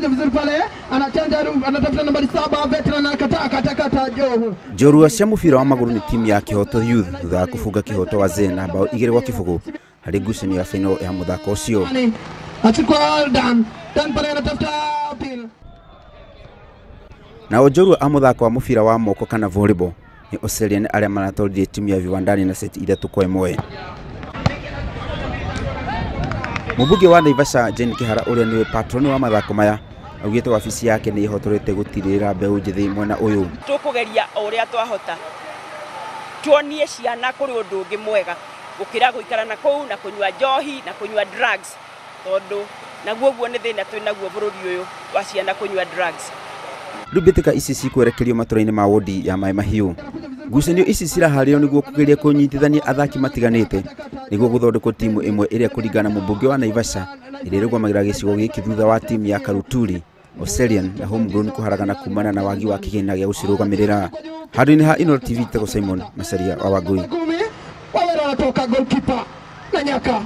Anakuja vizuri pale, anachanja, anatafuta nambari 7 veteran, anakataa katakata Joho. Njorua cia mũbira wa magũrũ nĩ timu ya Kĩhoto Youth thutha wa kũbunga Kĩhoto Wazee na bao 2-0 harĩ ngucanio ya final ya mũthako ũcio. Achukua Dan, Dan pale anatafuta pil. Nao njorua a mũthako wa mũbira wa moko kana volleyball nĩ Oserian arĩa maratoririe timu ya Viwandani na seti 3-1. Mũmbunge wa Naivasha Jane Kihara ũrĩa nĩwe patron wa mathako maya augĩte wabici yake nĩ ĩhotorete gũtirĩrĩra mbeũ njĩthĩ mwena ũyũ. Tũkũgeria o ũrĩa twahota tuonie ciana kũrĩ ũndũ ũngĩ mwega gũkĩra gũikara na kũu na kũnyua njohi na kũnyua drugs, tondũ naguo ũguo nĩ thĩna twĩ naguo bũrũri ũyũ wa ciana kũnyua drugs. Rĩu mbĩtĩka ici cikwerekerio matũra-inĩ ma wodi ya Maĩ Mahiũ. Ngucanio ici ciraharĩrio nĩguo kũgeria kũnyitithania athaki matiganĩte nĩguo gũthondekwo timu ĩmwe ĩrĩa kũringana na mũmbunge wa Naivasha ĩrĩa ĩrũgamagĩrĩra gĩcigo gĩkĩ thutha wa timu ya Karuturi, Oserian na Homegrown kũharagana kumana na wagi wa kĩgĩna gĩa gũcirũgamĩrĩra. Handũ-inĩ ha Inooro TV, Tego Simon Macharia wa Wangui. Wawera anatoka goalkeeper na Nyaka.